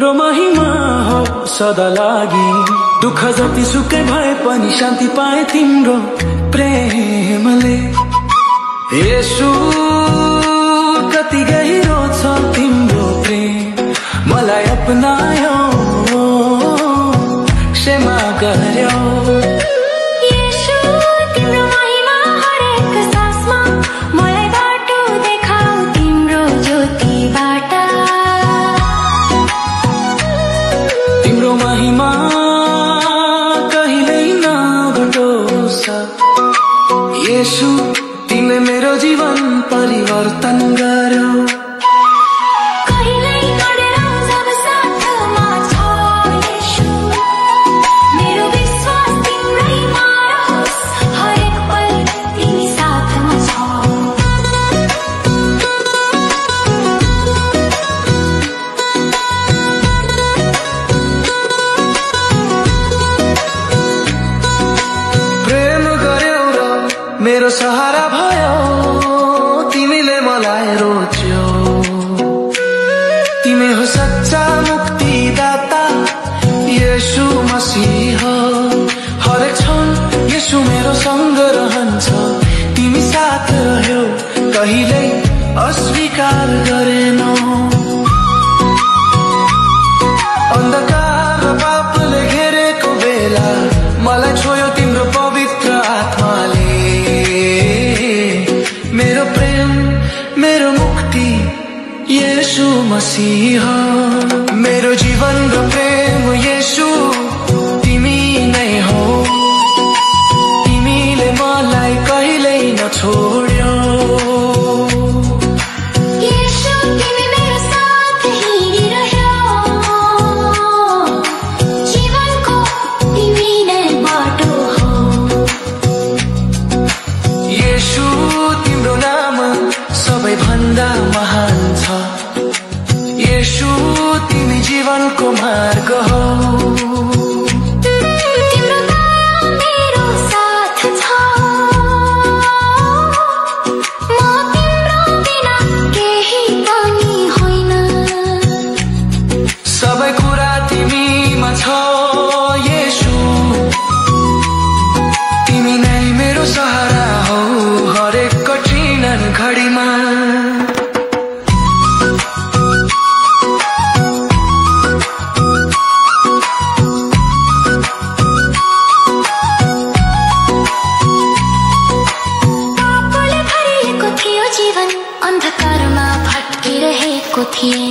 तिम्रो महिमा हो सदा लागि। दुःख जति सुकै भए पनि शान्ति पाए तिम्रो प्रेमले। येशू कति गहिरो छ तिम्रो प्रेम, मलाई अपनायो क्षमा गर्यो। महिमा कहिल्यै नघटोस् येशू, तिमीले मेरो जीवन परिवर्तन गर्यो। मेरो सहारा भयो, तिमीले मलाई रोज्यौ। तिमी हो सच्चा मुक्तिदाता येशू मसीह। हरेक क्षण येशू मेरो सँग रहन्छ, तिमी साथ रह्यौ, कहिल्यै अस्वीकार गरेनौ। अन्धकार र पापले घेरेको बेला मलाई छोयो तिम्रो पवित्र आत्माले। मेरो प्रेम, मेरो मुक्ति येशू मसीह। मेरो जीवन र प्रेम येशू तिमी नै हो, तिमीले मलाई कहिल्यै नछोड्यौ। सबैभन्दा महान छ येशू, तिमी जीवनको मार्ग हो। मेरो साथ छ, म तिम्रो बिना केही पनि होइन। सबै कुरा तिमीमा छ येशू, तिमी नै मेरो सहारा हो हरेक कठिन घडीमा। अन्धकारमा भट्किरहेको थिएँ।